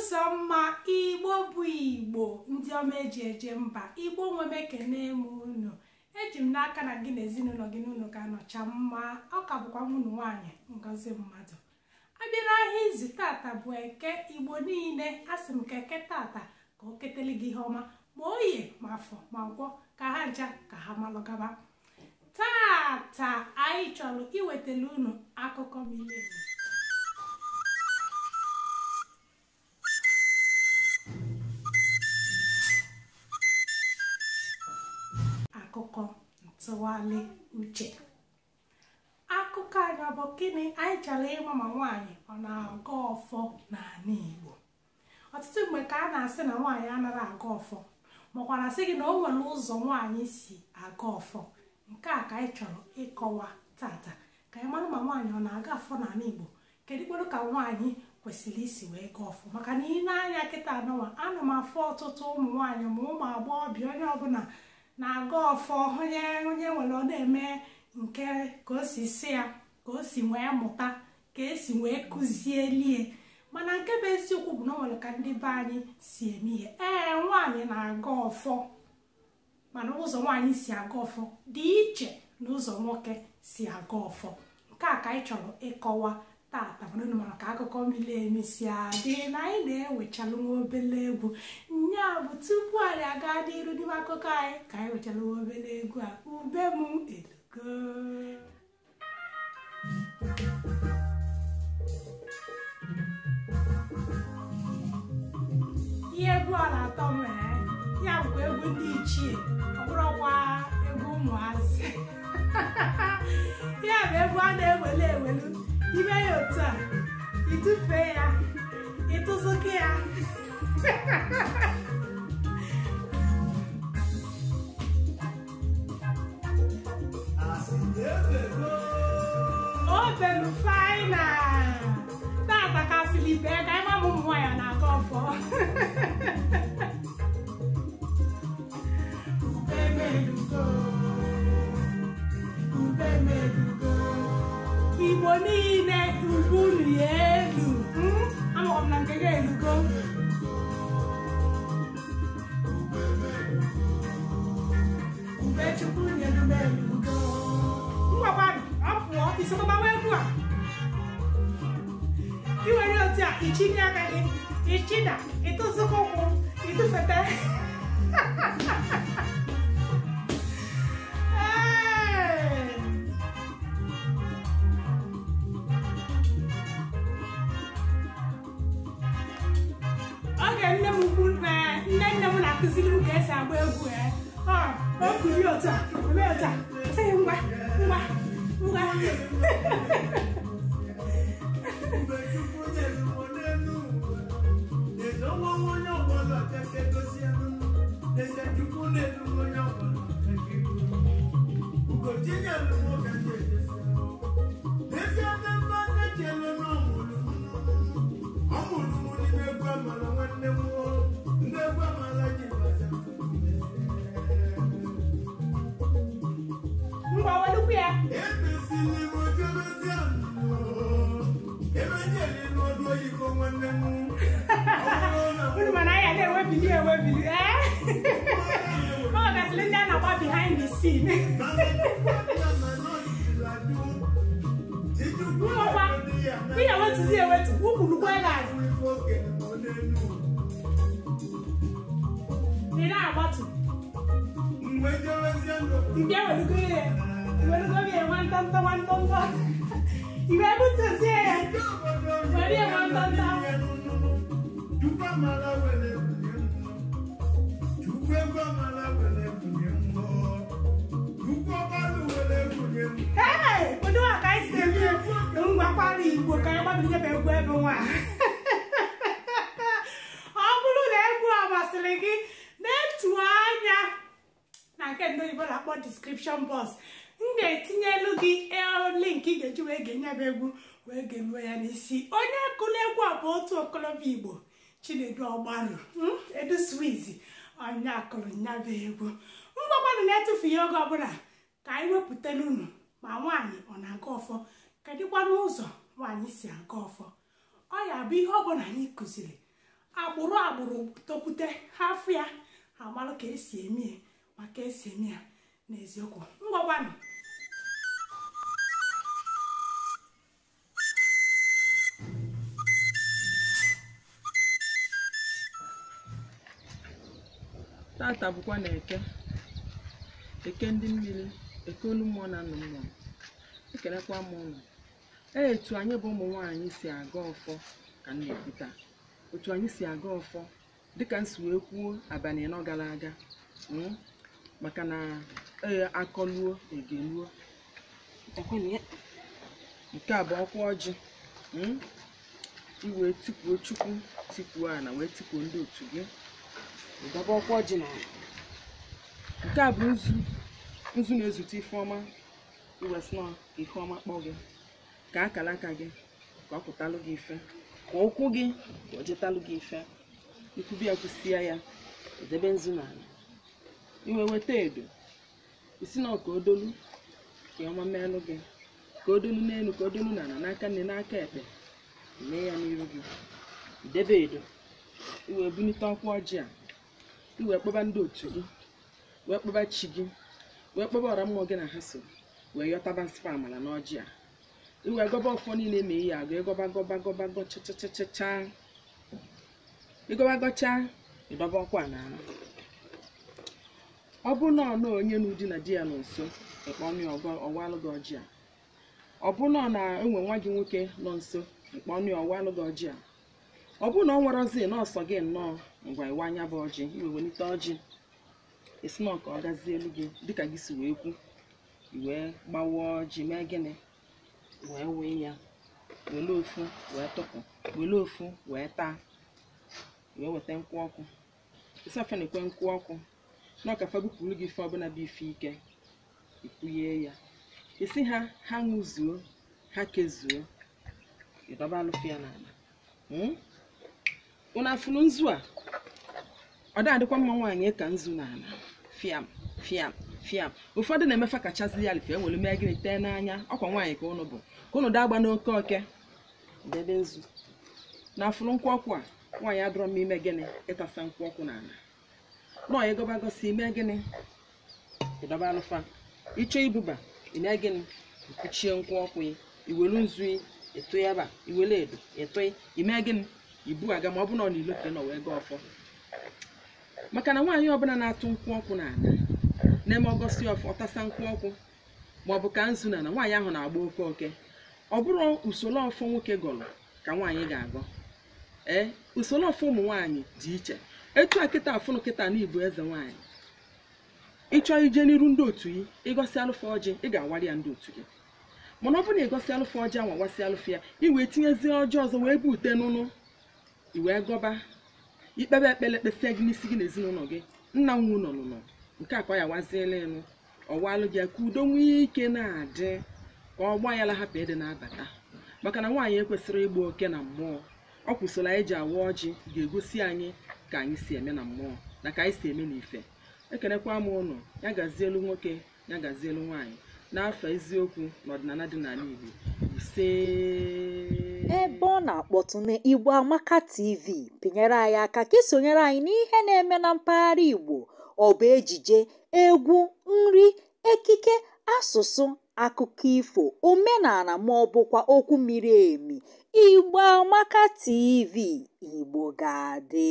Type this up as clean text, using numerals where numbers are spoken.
Ụzọ mma Igbo bụ Igbo ndị ọma eji eje mba Igbo nwe m ekene m unu. Eji m n'aka na gị na ezinụlọ gị n'ụlọ ga-anọcha mma. Ọ ka bụkwa nwunye nwaanyị Ngozi Mmadụ. Abịa n'ahịa izu tata bụ Eke Igbo niile, asị m ka Eke tata ka o ketele gị ihe ọma, ma oye ma afọ ma nkwọ, ka ha ncha ka ha malụgaba. Tata anyị chọrọ iwetara unu akụkọ mili emi. Akụkọ ntụgharị uche. Akụkọ anyị ọ bụ gịnị? Anyị chọrọ ịma ma nwaanyị ọ na-agọ ọfọ n'ala Igbo. Ọtụtụ mgbe ka a na-asị na nwaanyị anaghị agọ ọfọ, makwara sị gị na o nwere ụzọ nwaanyị si agọ ọfọ. Nke a ka anyị chọrọ ịkọwa tata, ka anyị mara ma nwaanyị ọ na-aga afọ n'ala Igbo, kedu kwelu ka nwaanyị kwesịrị isi wee gọọ ọfọ. Maka na ị na-anya kịta anọwa, ana m afọ ọtụtụ ụmụ nwaanyị ma ụmụ agbọghọbịa, onye ọbụla na-aga ọfọ, onye onye nwere ọ na-eme nke ka o si si ya, ka o si wee mụta, ka esi wee kụzielie. Mana nke bụ eziokwu bụ na o nwere ka ndị be anyị si eme ihe. Ee, nwaanyị na-aga ọfọ, mana ụzọ nwaanyị si aga ọfọ dị iche na ụzọ nwoke si aga ọfọ. Nke a ka anyị chọrọ ịkọwa tata. Mana unu mara ka akụkọ mili emi si adị, na anyị na-ewechalụ nwa obele egwu. Nya bụ tupu anyị aga n'iru n'ime akụkọ anyị, ka anyị wechalụ nwa obele egwu a. Ube m elugo. Ihe egwu a na-atọ m, ya bụkwa egwu ndị ichie, ọ bụrụkwa egwu ụmụazị. Ya bụ egwu a na-ewelu ewelu, ime ya otu a, ịtụfee ya, ịtụzụka ya. O belu final tata ka asịrị bee ka anyị ma ụmụ nwaanyị na-aga ọfọ. Igbo niile ugwu unu ya elu. Amaghị m na nke gị elugo. Ube Chukwu nyelu m elugo. Ngwakwanụ, ọ pụọ isokọbawa egwu a. I were otu a, ichinye aka gị, ichida, ịtụzụkọ ụkwụ, ịtụfete. Oge nne m ukwu, nne nne m na-akụziri m ka esi agba egwu. O kuri otu a, eme otu a, sị ngwa ngwa ngwa. Ngwa welukwu ya. Unu mana anyị na-ewebili ewebili, ọ gasịrị ndị a na-agba behind the scene. Ngwakwa, ị ga-ewetuzi ewetu, ukwurukwa ebe a. Ị na-agbatu. Nke welugo ya, welugo ya nwantọntọ nwantọntọ. Iwe butuzie ya, were ya nwantọntọ. Ee, ụdị a ka anyị si eme ngwakwara Igbo ka anyị gbado nyebe egwu ebe nwa. Ọ bụrụ na egwu a masịrị gị, na-etu anya na nke ndị oyibo na-akpọ description box, m ga-etinyelu gị link ị ga-eji wee ga-enyebe egwu wee geluo ya n'isi. Onye kụrụ egwu a bụ otu okolobịa Igbo, Chinedu Ọgbaru, Edu Swiz, onye akụrụ nyabụ egwu. Ngwakwanụ na-etufughị oge ọbụla ka anyị wepụtara unu ma nwaanyị ọ na-aga ọfọ, kedụkwa n'ụzọ nwaanyị si aga ọfọ. Ọ ya bụ ihe ọbụla anyị kụziri Agbụrụ agbụrụ tokwute ha afụ ya, ha amalụ ka esi eme ya, ma ka esi eme ya n'eziokwu. Ngwagwanụ. Tata bụkwa na eke, eke ndị mmiri, eke olu mmụọ na nnụ mmụọ. Ekelekwa m ụnụ. Etu anyị bụ ụmụ nwaanyị si aga ọfọ ka m na-ekwu taa. Otu anyị si aga ọfọ dịka m si wee kwuo abalị ịnọ gara aga, maka na ee akọluo egeluo. Nke a bụ ọkwa ọjị. I wee tikuo Chukwu, tikuo ana, wee tikuo ndị otu gị. Ịdọba ọkwa ọjị n'ala. Nke a bụ nzu, nzu na-ezute ife ọma. Iwesị na ife ọma kpọọ gị, ka akara aka gị ka ọ pụtalụ gị ife, ka ụkwụ gị ka ọ jetalụ gị ife. Ikwubi ya kwụsịa ya, edebe nzu n'ala. Iwe weta edo, isi na ka odolu ka ọma meelụ gị, ka odolu n'elu, ka odolu n'ala, n'aka nne, n'aka ekpe, mee ya n'iru gị. Idebe edo, iwe bunite ọkwa ọjị a, iwe kpọba ndị otu gị, wee kpọba chi gị, wee kpọba ọra mmụọ gị na ha so, wee yọtaba nsịpa amala n'ọjị a. Iwe gọba ọfọ niile ma ihe agụ, ịgọba gọba gọba gọchachachacha, ịgọba gọcha, ịdọba ọkwa n'ala. Ọ bụ na ọ na onye n'ụdị na di ya nọ nso, ịkpọ ọnụ ya ọwalụ gị ọjị a. Ọ bụ na ọ na-enwe nwa gị nwoke nọ nso, ịkpọ ọnụ ya ọwalụ gị ọjị a. Ọ bụ na ọ nwere ozi nọọsọ gị nnọọ, ngwa iwe anya bụ ọjị, iwe welite ọjị, esi na ka ọ gazie elu gị dịka gị si wee kwu. Iwee gbawa ọjị, mee gịnị, wee wee ya, wele ofu wee tụpụ, wele ofu wee taa, wee weta nkwụ ọkụ. Isi afa na-ekwe nkwụ ọkụ na ọka fabupụrụ gị ife ọbụla bụ ife ike, ikwunye ya, isi ha ha ṅụzuo, ha kezuo, ịdọba alụfụ ya n'ala. Unu afụrụ nzu a, ọ da-adịkwa mma nwaanyị ịka nzu n'ala fiam fiam fiam. Ụfọdụ na-emefa kachazi ya life enwere mee gịnị tee n'anya. Ọkwa nwaanyị ka ụnụ bụ, ka ụnụ daa agba n'oke oke debe nzu na afụrụ nkwụ ọkụ a. Nwaanyị adọrọ mma ime gịnị, ịtasa nkwụ ọkụ n'ala. Nọọ ịgọba gosi ime gịnị, ịdọba alụfa. Ịchọ ibuba ime gịnị, ikwuchie nkwụ ọkụ ya, iwelu nzu ịtụ yaba, iwelu edo ịtụ, ime gịnị, ibu aga. Ma ọ bụ na ọ n'ilo ka ị nọ wee gaa ọfọ. Maka na nwaanyị ọbụla na-atụ nkwụ ọkụ n'ala na-eme ọgọsị ọfọ, ọtasa nkwụ ọkụ ma ọ bụ ka nzu n'ala, nwaanyị ahụ na-agba oke oke. Ọ bụrụ usoro ọfọ nwoke gọrọ ka nwaanyị ga-agọ. Ee, usoro ọfọ ụmụ nwaanyị dị iche. Etu a kịta afụnụ kịta na ibu eze nwaanyị, ịchọọ ije n'iru ndị otu gị, ịgọsị alụfọ ọjị, ị ga-awari ya ndị otu gị. Mana ọ bụrụ na ịgọsị alụfọ ọjị anwa wasị alụfọ ya, i wee tinyezie ọjị ọzọ wee bụ ute n'ụnụ, i wee gọba ikpebe ekpele kpesịa gị n'isi gị na ezinụlọ gị, nna nwa ụlọ nụnụ nke a ka ọ ya waziela elu, ọwalụ gị ka udo nwee ike na-adị, ka ọ gba ya la hapụ ịdị na-abata. Maka na nwaanyị ekwesịrị ịgba oke na mmụọ. Ọ kwụsịrị anyị ji awa ọjị ga-egosi anyị ka anyị si eme na mmụọ na ka anyị si eme n'ife. Ekenekwa m ụnụ, ya gazielu nwoke, ya gazielu nwaanyị, n'afọ eziokwu na ọdịnala dị n'ala Igbo. Ise. Ebe ọ na-akpọtụ na Igbo Amaka TV, pinyere anyị aka ka isonyere anyị n'ihe na-eme na mpaghara Igbo. Ọ bụ ejije, egwu, nri, ekike, asụsụ, akụkọ ifo, omenala ma ọ bụkwa okwu miri emi. Igbo Amaka TV, Igbo ga-adị.